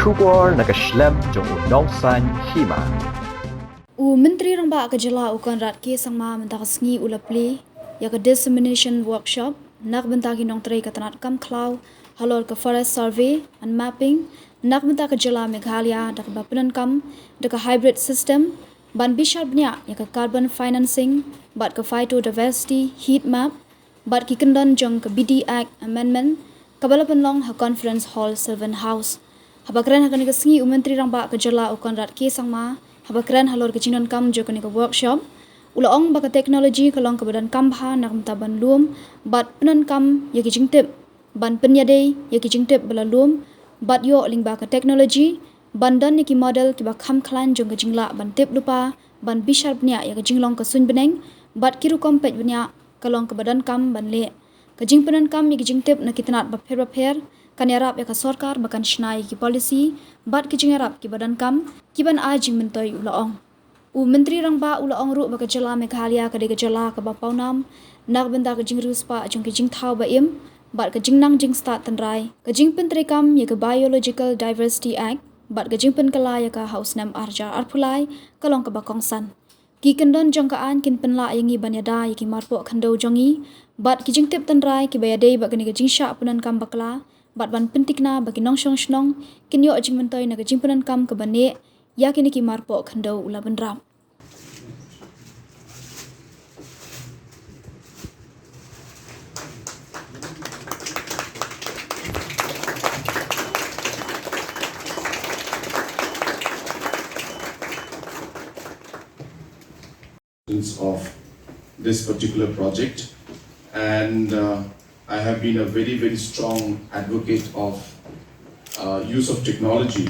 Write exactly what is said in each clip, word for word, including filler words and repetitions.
Khubor na ka shlem jong u Nongsaiñ Hima. U Myntri Rangbah ka jylla u Conrad K Sangma mynta ka sngi u la plie ïa ka dissemination workshop na ka bynta ki nongtrei ka tnat kam khlaw halor ka forest survey and mapping na ka bynta ka jylla Meghalaya da kaba pyndonkam da ka hybrid system ban bishar bniah ïa ka carbon financing bad ka phytodiversity heat map bad ki kyndon jong ka B D Act Amendment kaba la pynlong ha Conference Hall Sylvan House. Haba kren ha kane ka sngi u Myntri Rangbah ka jylla u Conrad K Sangma haba kren halor ka jingdonkam jong kane ka workshop u la ong ba ka technology ka long kaba donkam bha na ka bynta ban lum bad pyndonkam ïa ki jingtip ban pynïadei ïa ki jingtip ba la lum bad ïoh lyngba ka technology ban don ïa ki model kiba kham khlaiñ jong ka jinglah ban tip lypa ban bishar bniah ïa ka jinglong ka suiñ bneng bad ki rukom peit bniah ka long kaba donkam ban leh. Ka jingpyndonkam ïa ki jingtip na ki tnat bapher bapher kan ïarap ïa ka sorkar ba kan shna ïa ki policy bad ki jingïarap kiba donkam kiban ai jingmyntoi, u la ong. U Myntri Rangbah u la ong ruh ba ka jylla Meghalaya ka dei ka jylla kaba pawnam na ka bynta ka jingriewspah jong ki jingthaw ba im bad ka jingnang jingstad tynrai. Ka jingpyntreikam ïa ka Biological Diversity Act bad ka jingpynkylla ïa ka ha u snem ar hajar arphew lai ka long kaba kongsan. Ki kyndon jong ka aiñ kin pynlah ïa ngi ban ïada ïa ki marpoh khyndew jong ngi bad ki jingtip tynrai kiba ïadei bad kane ka jingshah pyndonkam bakla bad ban pynthikna ba ki nongshong shnong kin ïoh jingmyntoi na ka jingpyndonkam kaba neh ïa kine ki marpoh khyndew, u la bynrap. Of this particular project, and uh, I have been a very, very strong advocate of uh, use of technology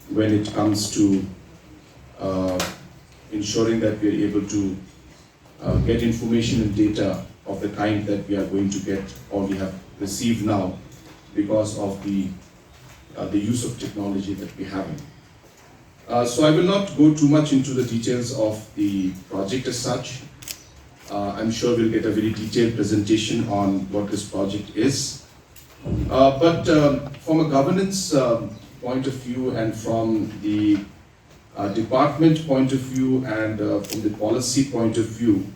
when it comes to uh, ensuring that we are able to uh, get information and data of the kind that we are going to get or we have received now because of the, uh, the use of technology that we have. Uh, so I will not go too much into the details of the project as such. Uh, I'm sure we'll get a very detailed presentation on what this project is. Uh, but um, from a governance um, point of view and from the uh, department point of view and uh, from the policy point of view,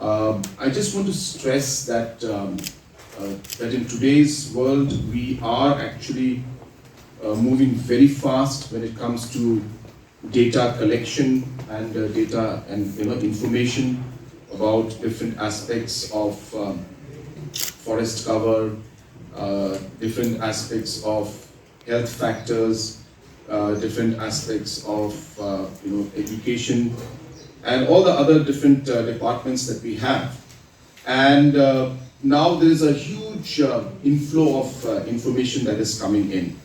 um, I just want to stress that um, uh, that in today's world we are actually uh, moving very fast when it comes to data collection and uh, data and, you know, information about different aspects of um, forest cover, uh, different aspects of health factors, uh, different aspects of uh, you know, education, and all the other different uh, departments that we have. And uh, now there is a huge uh, inflow of uh, information that is coming in.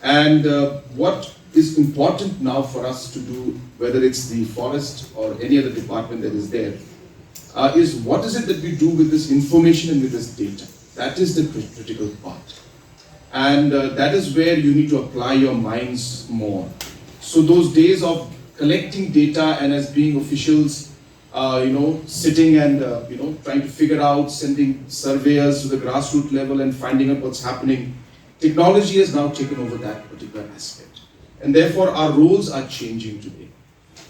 And uh, what is important now for us to do, whether it's the forest or any other department that is there, uh, is what is it that we do with this information and with this data? That is the cri- critical part. And uh, that is where you need to apply your minds more. So those days of collecting data and as being officials, uh, you know, sitting and uh, you know, trying to figure out, sending surveyors to the grassroots level and finding out what's happening. Technology has now taken over that particular aspect, and therefore our roles are changing today.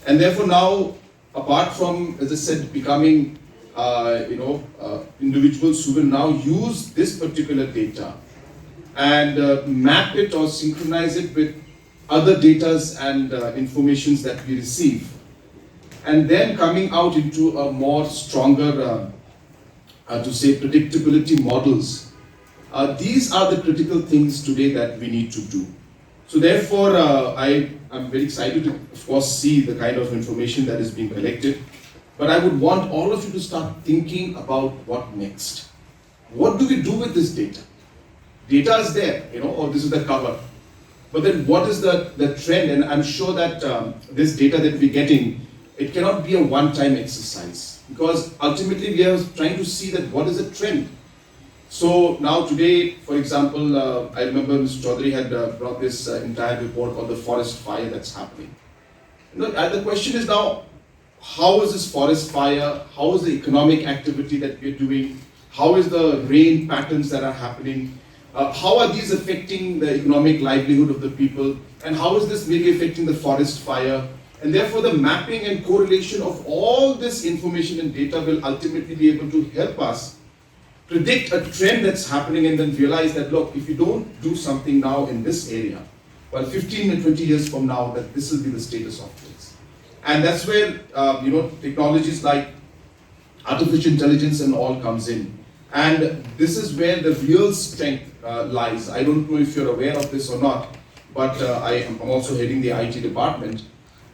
And therefore now, apart from, as I said, becoming uh, you know, uh, individuals who will now use this particular data and uh, map it or synchronize it with other datas and uh, informations that we receive, and then coming out into a more stronger, uh, uh, to say, predictability models. Uh, these are the critical things today that we need to do. So therefore, uh, I am very excited to, of course, see the kind of information that is being collected. But I would want all of you to start thinking about what next. What do we do with this data? Data is there, you know, or this is the cover. But then what is the, the trend? And I'm sure that um, this data that we're getting, it cannot be a one-time exercise, because ultimately we are trying to see that what is the trend. So now today, for example, uh, I remember Mister Chaudhary had uh, brought this uh, entire report on the forest fire that's happening. You know, and the question is now, how is this forest fire? How is the economic activity that we're doing? How is the rain patterns that are happening? Uh, how are these affecting the economic livelihood of the people? And how is this maybe affecting the forest fire? And therefore, the mapping and correlation of all this information and data will ultimately be able to help us predict a trend that's happening and then realize that, look, if you don't do something now in this area, well, fifteen and twenty years from now, that this will be the status of things. And that's where, uh, you know, technologies like artificial intelligence and all comes in. And this is where the real strength uh, lies. I don't know if you're aware of this or not, but uh, I am, I'm also heading the I T department.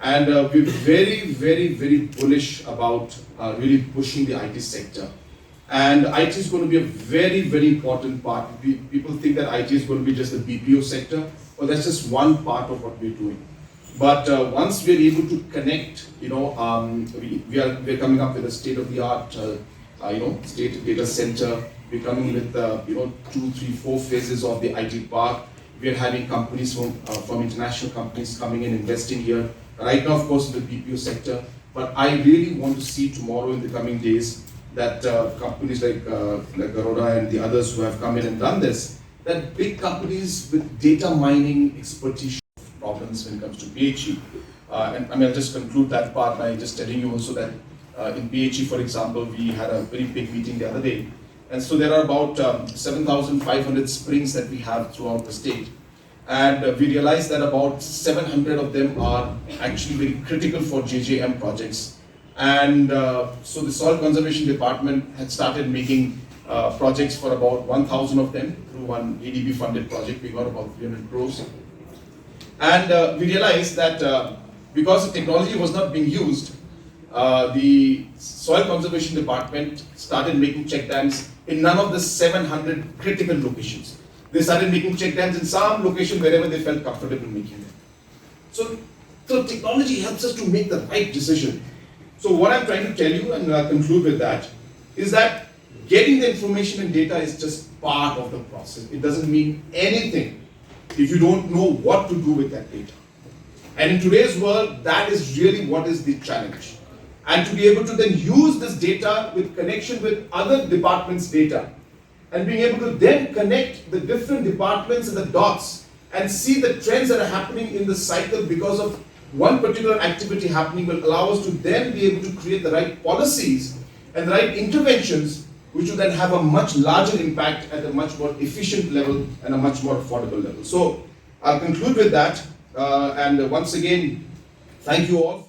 And uh, we're very, very, very bullish about uh, really pushing the I T sector. And I T is going to be a very, very important part. We, people think that I T is going to be just the B P O sector. Well, that's just one part of what we're doing. But uh, once we're able to connect, you know, um, we, we are we're coming up with a state-of-the-art, uh, uh, you know, state data center. We're coming with uh, you know two, three, four phases of the I T park. We're having companies from uh, from international companies coming and investing here. Right now, of course, in the B P O sector. But I really want to see tomorrow, in the coming days, that uh, companies like uh, like Garuda and the others who have come in and done this, that big companies with data mining expertise problems when it comes to P H E. Uh, and I mean, I'll just conclude that part by just telling you also that uh, in P H E, for example, we had a very big meeting the other day. And so there are about um, seven thousand five hundred springs that we have throughout the state. And uh, we realized that about seven hundred of them are actually very critical for J J M projects. And uh, so the Soil Conservation Department had started making uh, projects for about one thousand of them through one A D B funded project. We got about three hundred crores. And uh, we realized that uh, because the technology was not being used, uh, the Soil Conservation Department started making check dams in none of the seven hundred critical locations. They started making check dams in some location wherever they felt comfortable making them. So, so technology helps us to make the right decision. So what I'm trying to tell you and uh, conclude with that is that getting the information and data is just part of the process. It doesn't mean anything if you don't know what to do with that data. And in today's world, that is really what is the challenge. And to be able to then use this data with connection with other departments' data and being able to then connect the different departments and the dots and see the trends that are happening in the cycle because of one particular activity happening will allow us to then be able to create the right policies and the right interventions, which will then have a much larger impact at a much more efficient level and a much more affordable level. So I'll conclude with that. Uh, and once again, thank you all.